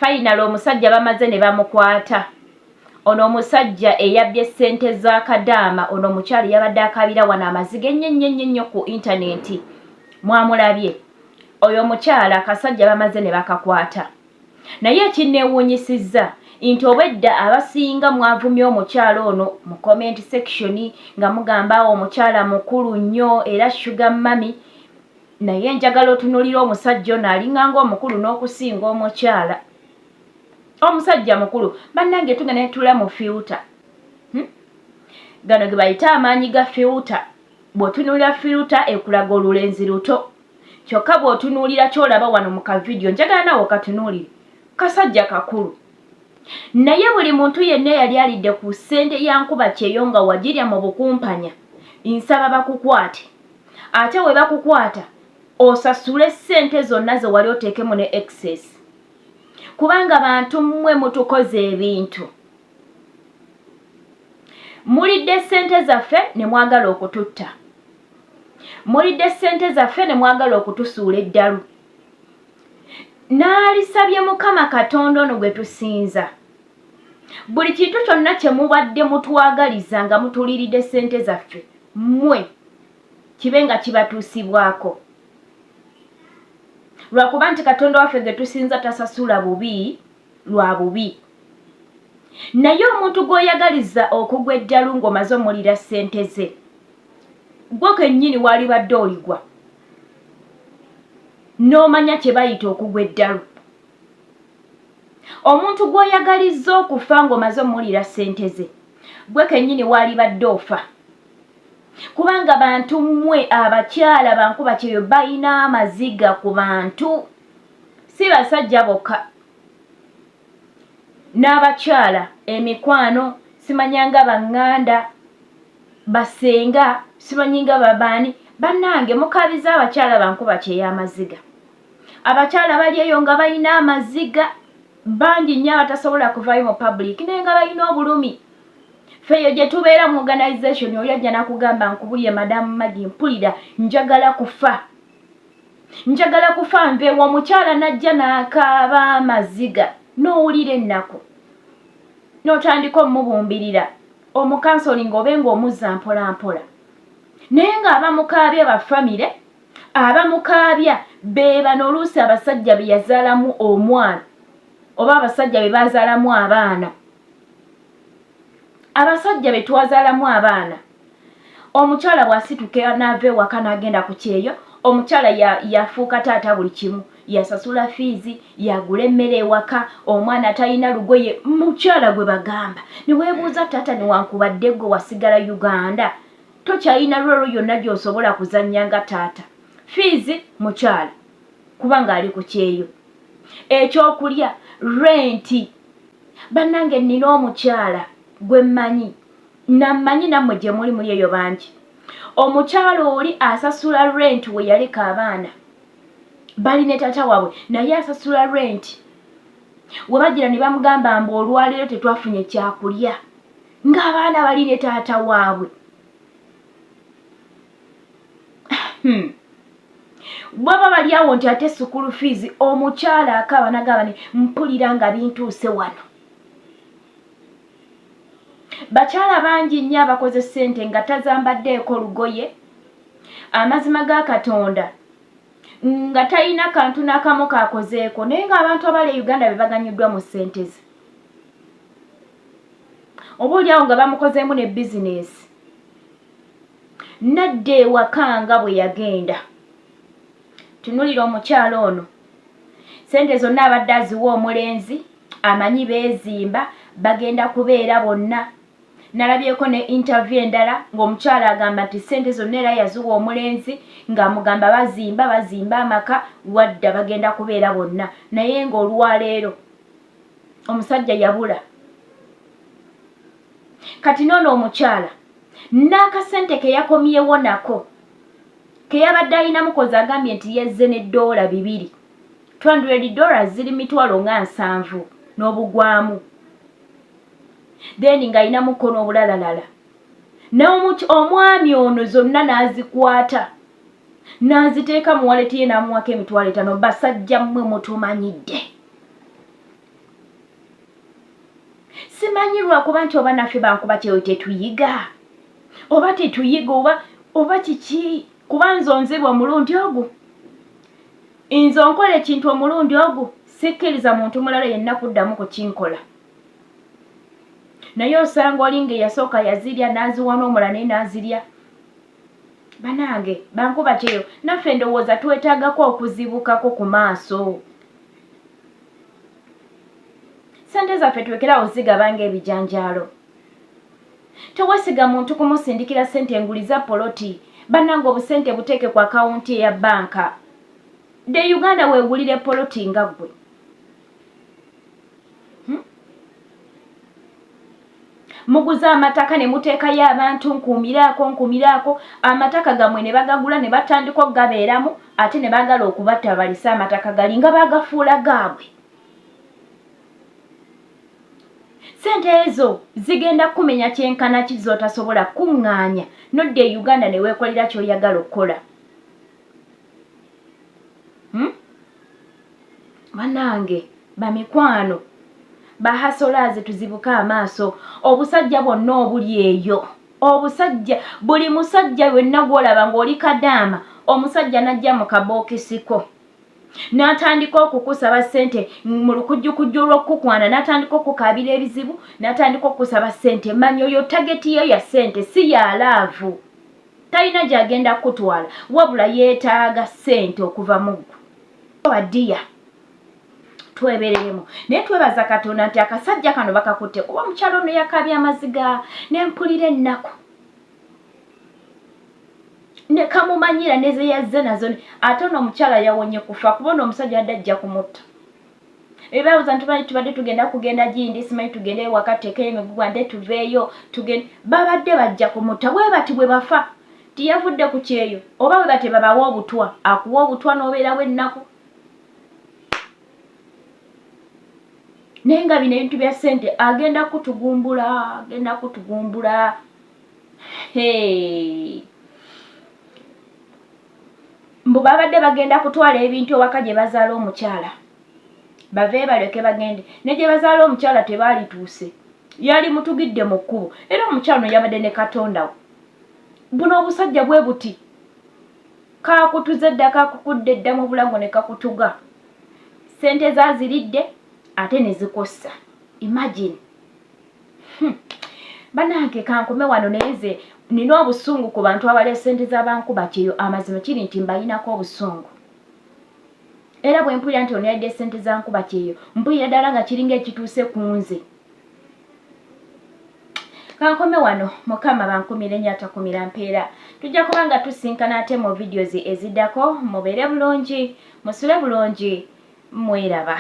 Finally omusajja bamaze ne bamukwata. Ono omusajja eyabbye ssente za Kadaama, ono omukyala yabadde akaabira wano amaziga ennyo ennyo ennyo ennyo ku intaneti. Mwamulabye. Oyo omukyala akasajja bamaze ne bakakwata. Naye ekinneewuunyisizza nti obwedda abasinga mwavumye omukyala ono mu comment section nga mugamba omukyala mukulu nnyo era sugar mummy, naye njagala otunuulire omusajja ono alinganga omukulu n'okusinga omukyala. Omusajja mukulu bannange, tugenda ne tula mu filter. Gano ge bayita amaanyi ga filter. Bw'otunuulira filter ekulaga olulenzi luto, kyokka bw'otunuulira ky'olaba wano mu kavidiyo, njagala naawe okatunuulire, kasajja kakulu. Naye buli muntu yenna eyali alidde ku ssente ya nkuba kyeyo nga wagirya mu bukumpanya, nsaba bakukwate, ate we bakukwata osasule ssente zonna ze wali oteekemu ne excess, kubanga bantu mmwe mutukoze ebintu. Mulidde ssente zaffe ne mwagala okututta, mulidde ssente zaffe ne mwagala okutusuula eddalu. Naalisabye Mukama Katonda ono gwe tusinza, buli kintu kyonna kye mubadde mutwagaliza nga mutuliiridde ssente zaffe mmwe, kibe nga kibatuusibwako, lwakuba nti Katonda waffe gwe tusinza tasasula bubi lwa bubi. Naye omuntu gw'oyagaliza okugwa eddalu ng'omaze omulira ssente ze, gwe kennyini waalibadde oligwa n'omanya kye bayita okugwa eddalu. Omuntu gw'oyagalizza okufa ng'omaze omulira ssente ze, gwe kennyini waalibadde ofa, kubanga bantu mmwe abakyala bankuba kyeyo balina amaziga ku bantu, si basajja bokka n'abakyala, emikwano, simanyanga baŋŋanda, basenga, simanyi nga babaani. Bannange, mukabiza abakyala bankuba kyeyo amaziga. Abakyala bali eyo nga balina amaziga bangi nnyo abatasobola kuvaayo mu public, naye nga balina obulumi. Ffe eyo gye tubeera mu organization, oli ajja nakugamba, "Nkubulye, Madamu Magi, mpulira njagala kufa, njagala kufa nveewo." Omukyala n'ajja n'akaaba amaziga, n'owulira ennaku, n'otandika omubumbirira, omucounselling, obe ng'omuzza mpola mpola. Naye ng'abamukaabya ba family, abamukaabya be bano oluusi abasajja be yazaalamu omwana oba abasajja be bazaalamu abaana, abasajja be twazaalamu abaana. Omukyala bw'asituka n'ava ewaka n'agenda ku kyeyo, omukyala yafuuka taata buli kimu, yasasula fiizi, yagula emmere ewaka, omwana talina lugoye, mukyala gwe bagamba. Ne weebuuza, taata, newankubadde gwe wasigala Uganda, tokyalina role yonna gy'osobola kuzannya nga taata. Fiizi mukyala, kubanga ali ku kyeyo, ekyokulya, renti. Bannange, nnina omukyala gwe mmanyi, nammanyi nammwe gye muli, muli eyo bangi. Omukyala oli asasula rent we yaleka abaana bali ne taata waabwe, naye asasula rent. We bagira ne bamugamba mbu olwaleero tetwafunye kyakulya, ng'abaana bali ne taata waabwe. Bwaba bali awo nti ate school fees, omukyala akaaba nagamba ne mpulira nga bintuuse wano. Bakyala bangi nnyo abakoze ssente nga tazambaddeeko lugoye, amazima ga Katonda, nga talina kantu n'akamu kakozeeko, naye ng'abantu abali e Uganda be baganyuddwa mu ssente ze, oba oliawo nga bamukozeemu ne bizinesi nadda ewaka nga bwe yagenda. Tunulira omukyala ono, sente zonna abadde aziwa omulenzi, amanyi beezimba, bagenda kubeera bonna. Nalabyeko ne interview endala ng'omukyala agamba nti sente zonna era yaziwa omulenzi ng'amugamba bazimba, bazimba amaka, wadda bagenda kubeera bonna, naye ng'olwaleero omusajja yabula. Kati noono omukyala n'akasente ke yakomyewo nako ke yabadde alina mukozi, agambye nti yazze ne $2, $200 ziri mitwalo nga 70 n'obugwamu, then ng'alinamuko n'obulalalala. Omwami ono zonna n'azikwata n'aziteeka mu wallet ye, n'amuwako 50,000. Basajja mmwe mutumanyidde. Simanyi lwakuba nti oba naffe bankuba kyeyo tetuyiga oba tetuyiga oba oba kiki, kuba nze onziba omulundi ogwo, nze onkola ekintu omulundi ogwo, sikkiriza muntu mulala yenna kuddamu kukinkola. Naye osanga oli nga eyasooka yazirya n'aziwa n'omulala naye n'azirya. Banange bankuba kyeyo naffe ndowooza twetaagako okuzibukako ku maaso. Sente zaffe tulekerawo zigaba ng'ebijanjaalo. Tewesiga muntu kumusindikira sente nguliza poloti. Banange obusente buteeke ku akawunti eya banka. De Uganda wegulire poloti nga ggwe. Hmm? Muguze amataka ne muteekayo abantu nkuumiraako nkuumiraako amataka gammwe ne bagagula ne batandika okugabeeramu ate ne baagala okubatta balise amataka gali nga baagafuula gaabwe. Ssente ezo zigenda kukumenya kyenkana ki z'otasobola kukuŋŋaanya n'odda e Uganda ne weekolera ky'oyagala okukola. Hmm? Banange bamikwano bahasolaazi tuzibuke amaaso obusajja bwonna obuli eyo obusajja buli musajja wenna gwolaba ng'oli kadaama omusajja najja mu kabookisiko n'atandika okukusaba ssente mu lukujjukujju olw'okukukwana n'atandika okukaabira ebizibu n'atandika okukusaba ssente manya oyo tageti ye ya ssente si ya laavu talina gy'agenda kukutwala wabula yeetaaga ssente okuva mu ggwe badiya twebereremu naye twebaza katonda nti akasajja kano bakakutte kuba omukyalo ono yakabya amaziga nempulira ennaku nekamumanyira nezeyazze nazo ate ono omukyala yawonye kufa kuba ono omusajja adde ajja kumutta ebabuza nti bali tubadde tugenda kugenda gindi simanyi tugende ewaka tutekeyo emigugu ate tuveeyo tugende babadde bajja kumutta bwe bati bwe bafa tiyavudde ku kyeyo oba bwe bati babawa obutwa akuwa obutwa n'obeerawo ennaku naye nga bino ebintu bya ssente agenda kutugumbula agenda kutugumbula mbu babadde bagenda kutwala ebintu ewaka gye bazaala omukyala bave baleke bagende ne gye bazaala omukyala tebaalituuse yali mutugidde mu kkubo era omukyala ono yabadde ne katonda we buno obusajja bwe buti kakutuze dda kakukudde dda mu bulago ne kakutuga sente zaziridde ate ne zikossa imagine hmm. Banange kankome wano naye nze nina obusungu ku bantu abalya sente z'abankuba kyeyo amazima kiri nti mbayinako obusungu era bwe mpulira nti ono yalidde sente za nkuba kyeyo mpulira ddala nga kiringa ekituuse ku nze kankome wano mukama bankumire nyo atakumira mpeera tujja kuba nga tusinkana ate mu videos eziddako mubeere bulungi musule bulungi mweraba.